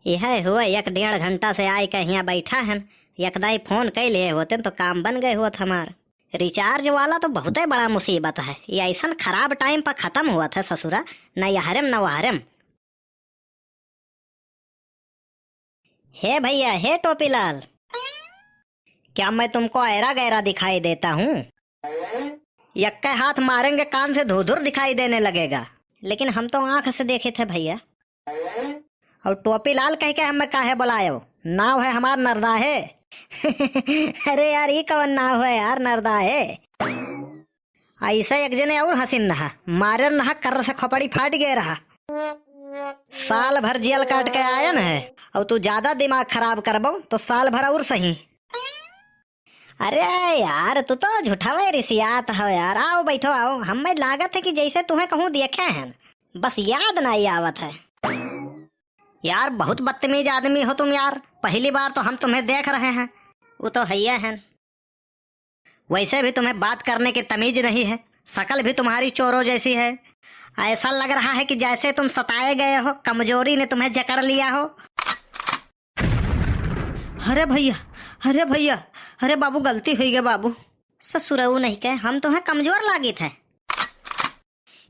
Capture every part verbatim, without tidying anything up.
यह हुआ, एक डेढ़ घंटा से आइके हियाँ बैठा हन। यकदाई फोन कइ लिए होतेन तो काम बन गए होत हमार। रिचार्ज वाला तो बहुते बड़ा मुसीबत है, ये अइसन खराब टाइम पर खतम होत है ससुरा, न यहरेम न वहरेम। हे भैया, हे टोपीलाल, क्या मैं तुमको ऐरा गैरा दिखाई देता हूँ? यक्के हाथ मारेंगे, कान से धुधुर दिखाई देने लगेगा। लेकिन हम तो आँख से देखे थे भैया। और टोपीलाल कहिके हमें काहे बुलायो? नाव है हमार नरदा है। अरे यार, ई कवन नाव है यार, नरदा है? अइसे एक जने और हसीन रहा, मारे रहा, कर्र से खोपड़ी फाट गए रहा। साल भर जेल काट के आयन है, और तू ज्यादा दिमाग खराब करबो तो साल भर और सही। अरे यार, तू तो झूठावे रिसियात हो यार। आओ बैठो, आओ। हमें लागत है कि जैसे तुम्हें कहूँ देखे हैं, बस याद नहीं आवत है। यार, बहुत बदतमीज आदमी हो तुम यार, पहली बार तो हम तुम्हें देख रहे हैं। वो तो है ही है। वैसे भी तुम्हें बात करने की तमीज नहीं है, शकल भी तुम्हारी चोरों जैसी है। ऐसा लग रहा है कि जैसे तुम सताए गए हो, कमजोरी ने तुम्हें जकड़ लिया हो। अरे भैया, अरे भैया, अरे बाबू, गलती हुई गए बाबू। ससुरऊ नहीं कहे, हम तुम्हें कमजोर लागित है।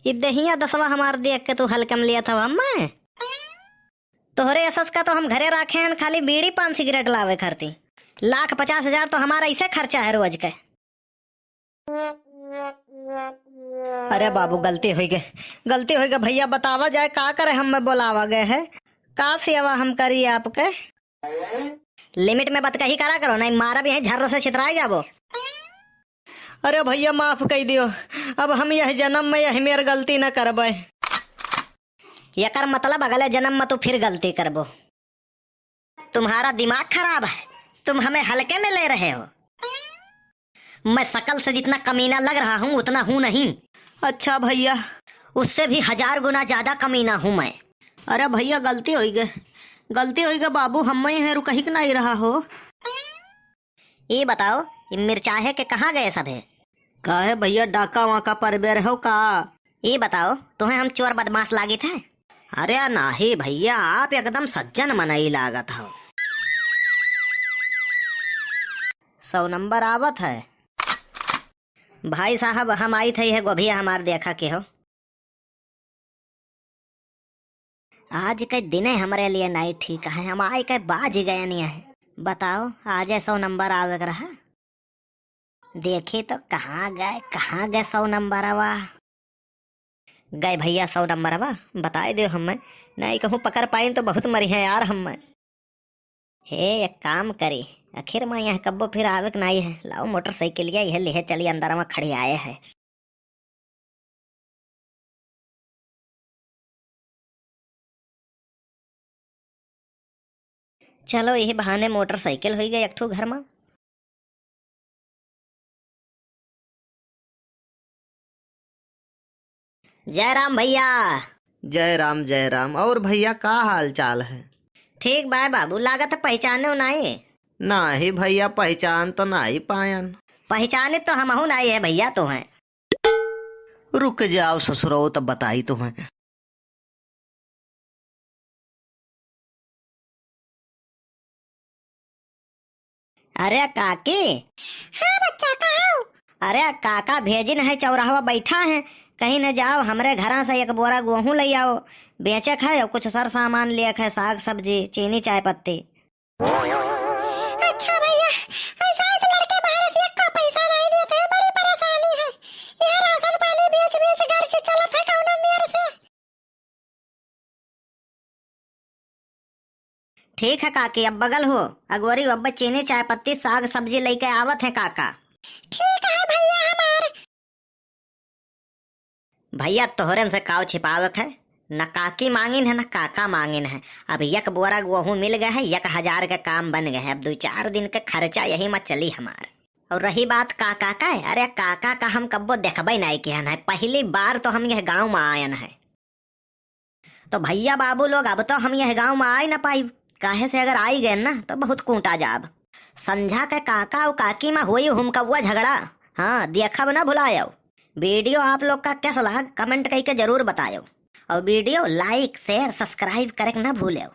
ई देहिया दसवा हमार देख के तू हल्के में लिया था हमें। तोहरे असस का तो हम घरे राखे हैं, खाली बीड़ी पान सिगरेट लावे खरती। लाख पचास हजार तो हमारा इसे खर्चा है रोज के। अरे बाबू, गलती होई गए, गलती होई गए भैया, बतावा जाए का करे, हम में बोलावा गए है, का सेवा हम करी आपके? लिमिट में बतकही करा करो, नहीं मारब यहीं झर्र से छितराए जाबो। अरे भैया, माफ कई दियो, अब हम यह जन्म में यह मेर गलती न करबे। एकर मतलब अगले जन्म में तू फिर गलती करबो। तुम्हारा दिमाग खराब है, तुम हमें हल्के में ले रहे हो। मैं शकल से जितना कमीना लग रहा हूँ, उतना हूँ नहीं। अच्छा भैया। उससे भी हजार गुना ज्यादा कमीना हूँ मैं। अरे भैया, गलती होई गए, गलती होई गए बाबू, हम ही हैं, रुकही के नहीं रहा हो। ये बताओ, ये मिर्चाहे के कहाँ गए सभे? काहे भैया, डाका वाका पर बेर हो का? ये बताओ, तुम्हें हम चोर बदमाश लागित है? अरे नाही भैया, आप एकदम सज्जन मनई लागत हो। सौ नंबर आवत है। भाई साहब, हम आई थे, यह गोभिया हमार देखा के हो। आज के दिने हमरे लिए नहीं ठीक है, हम आए के बाज गए नहीं है। बताओ, आज सौ नंबर आवे के रहा। देखी तो कहाँ गए, कहाँ गए सौ नंबरवा? गए भैया सौ नंबरवा, बताए दो हमें, नहीं कहूँ पकड़ पाइन तो बहुत मरी है यार हमें। हे, एक काम करी, आखिर में यहाँ कब्बो फिर आवे के नाई है, लाओ मोटरसाइकिलिया यह लिहे चली, अंदर में खड़ी आए है। चलो, यही बहाने मोटरसाइकिल होई गई एक ठो घर में। जय राम भैया। जय राम, जय राम। और भैया, का हाल चाल है? ठीक बा बाबू, लागत है पहचाने हो नाई? नाही भैया, पहचान तो नाही पायन। पहचाने तो हमहू नाई है भैया तुम्हें। रुक जाओ ससुरो, तब बताई तुम्हें। अरे काकी। हाँ बच्चा, कहो। अरे काका भेजिन है, चौराहवा बैठा है, कहीं न जाओ, हमरे घरा से एक बोरा गोहूँ लइ आओ, बेचे खाए और कुछ सर सामान लिए खाए, साग सब्जी, चीनी, चाय पत्ती। अच्छा भैया, ऐसा है कि लड़के बाहर से एक का पैसा नहीं देते हैं, बड़ी परेशानी है। यह राशन पानी बेच बेच घर के चलत है कौनो मेर से। ठीक है काकी, अब बगल हो, अगोरी अब चीनी, चाय पत्ती, साग सब्जी लेके आवत है काका। ठीक है भैया हमार। भैया, तोहरन से काव छिपावक है, न काकी मांगिन है, न काका मांगिन है। अब एक बोरा गोहूँ मिल गए है, एक हजार के काम बन गए है। अब दो चार दिन के खर्चा यही में चली हमार। और रही बात काका का, अरे काका का हम कब्बो देखबे नहीं किहन है, पहली बार तो हम यह गाँव में आयन है। तो भैया बाबू लोग, अब तो हम यह गाँव में आए ना पाइब, काहे से अगर आई गए ना तो बहुत कूटा जाब। संझा के काका और काकी में होई हुमकौआ झगड़ा। हाँ, देखब ना भुलायो। वीडियो आप लोग का कैसा लगा, कमेंट करके जरूर बतायो। और वीडियो like, share, subscribe करे के ना भूलो।